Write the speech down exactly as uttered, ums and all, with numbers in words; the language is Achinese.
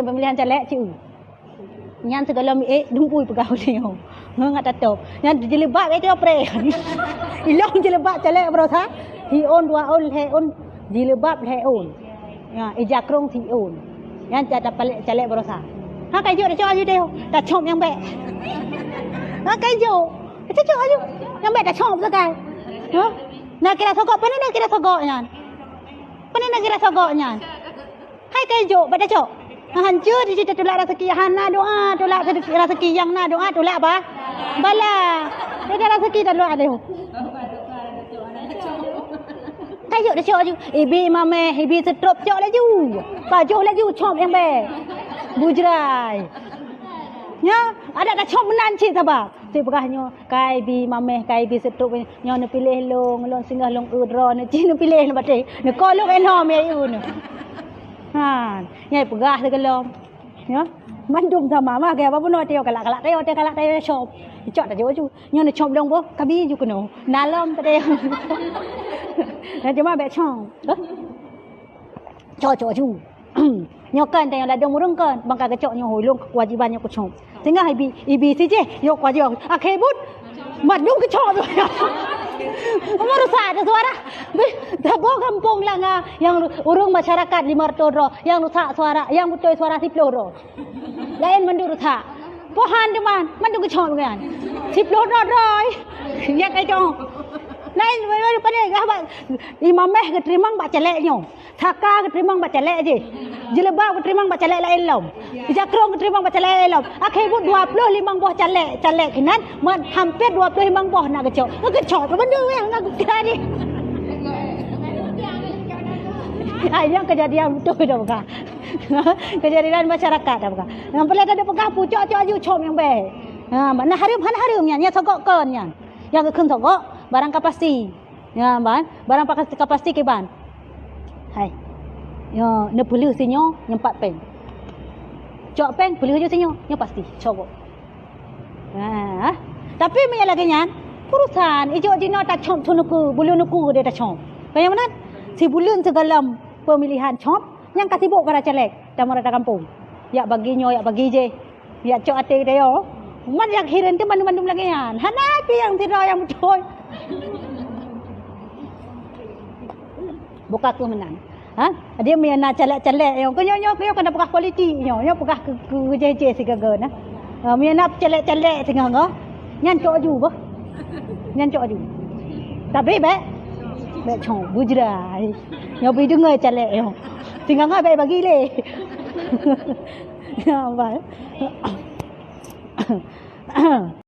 Pemilihan caleg, ceu. Nyan sigohlom ék dumpui peugah ulée nyoe. Ngat tatôb. Nyan jilbab ék teupreh. Ilong jilbab caleg baroesa. Siôn dua ôn lhée ôn jilbab lhée ôn. Ya, ija krong siôn. Nyan ca tapalek caleg baroesa. Ha, kai jok tacok aju deh. Tacok nyang bèk. Ha, kai jok. Tacok aju. Nyang bèk tacok sagai. Ha? Na kira sogok, pane na kira sogok nyan. Pane na kira sogok nyan. Hai kai jok, bèk tacok. Hancur di situ tulak raseuki, hana doa, tulak raseuki nyang na doa, tulak ba-, bala. Beda raseuki dah luar deh. Kai jok tacok aju. Ibi mameh, ibi setrop cok laju. Pajoh laju, cop nyang bèk. Bujrai. Nya, ada tacok meunan cit sabab. Sipeugah nyoe, kai bi mameh, kai bi seutôk, nyoe neupiléh lôn, lôn singoh lôn eu droe, neuci neupiléh lôn baté. Neuko lôn éh lom ya yue nyoe. Ha, nyai peugah sigohlom. Nyoe, mandum sama mah, gaya apa bunoe tayue kalak-kalak, tayue, tayue kalak, tayue cop. Cok tajok aju. Nyoe neucop lôn boh, kabi ju keunoe. Na lom tadi. Nah, cuma bèk cop. Hah? Cok, cok aju. Nyoe kan teuh nyang ladôm ureueng kan, bang ka geucok nyoe ulôn keuwajéban nyoe kucok. Singoh ibi, ibi sijih, nyoe kuwajéban. Akhé buet, mandum geucok. Meureusak teuh suara. Beuh, saboh gampông langa nyang ru-, ureueng masyarakat lima reutôh droe, nyang rusak suara, nyang beutôi suara siploh droe. Laén mandum rusak. Pohan teuma, mandum geucok nyan. Siploh droe-droe. Nyan kacok. Laén, laén, laén, padahai, imam meh geuteurimong bak caleg nyoe. Saka geuteurimong bak caleg jih. Jilbab geuteurimong bak caleg laén lom. Jakrong geuteurimong bak caleg laén lom. Akhé buet dua ploh limong boh caleg, caleg keunan, man hampir dua ploh limong boh na geucok. Geucok tu bandum nyang na geucok ni. Hai, nyang keujadian beutôi dah bukan. Keujadian masyarakat dah bukan. Nyang peulai tadi peugah pucok cok aju com nyang bèk. Ha, mana hareuem, hana hareuem nyan, nyan sogok kon nyan. Nyang geukheun sogok, barang ka pasti. Ya, ban, barang pakas-, ka pasti kiban. Hai. Ya, neupeuleuh sinyoe, nyempat péng. Cok péng, peuleuh aju sinyoe, nyoe pasti, cok. Ha. Tapi meunyo lagèe nyan, urusan ijok jinoe tacom su nuku, buleuen nuku deh tacom. Kaya meunan, sibuleuen sigohlom pemilihan com, nyang ka sibuk para caleg, tamara ta kampung. Yak bagi nyoe, yak bagi jih. Yak cok até geutanyoe. Man nyang hireuen teuh mandum-mandum lagèe nyan. Hana pih nyang sidroe nyang beutôi. Buka keu meunan. Ha? Dia meunyo na caleg-caleg nyoe. Keu nyoe, nyoe, nyoe kana peugah politik nyoe. Nyoe peugah keu, keu jih-jih sigoe-goe na. Ha, meunyo na caleg-caleg singoh-ngoh. Nyan cok aju boh. Nyan cok aju. Tapi bèk. Bèk cok bujrai. Nyoe bri deungoe caleg nyoe. Singoh-ngoh bèk bagi lé. Ya, bye.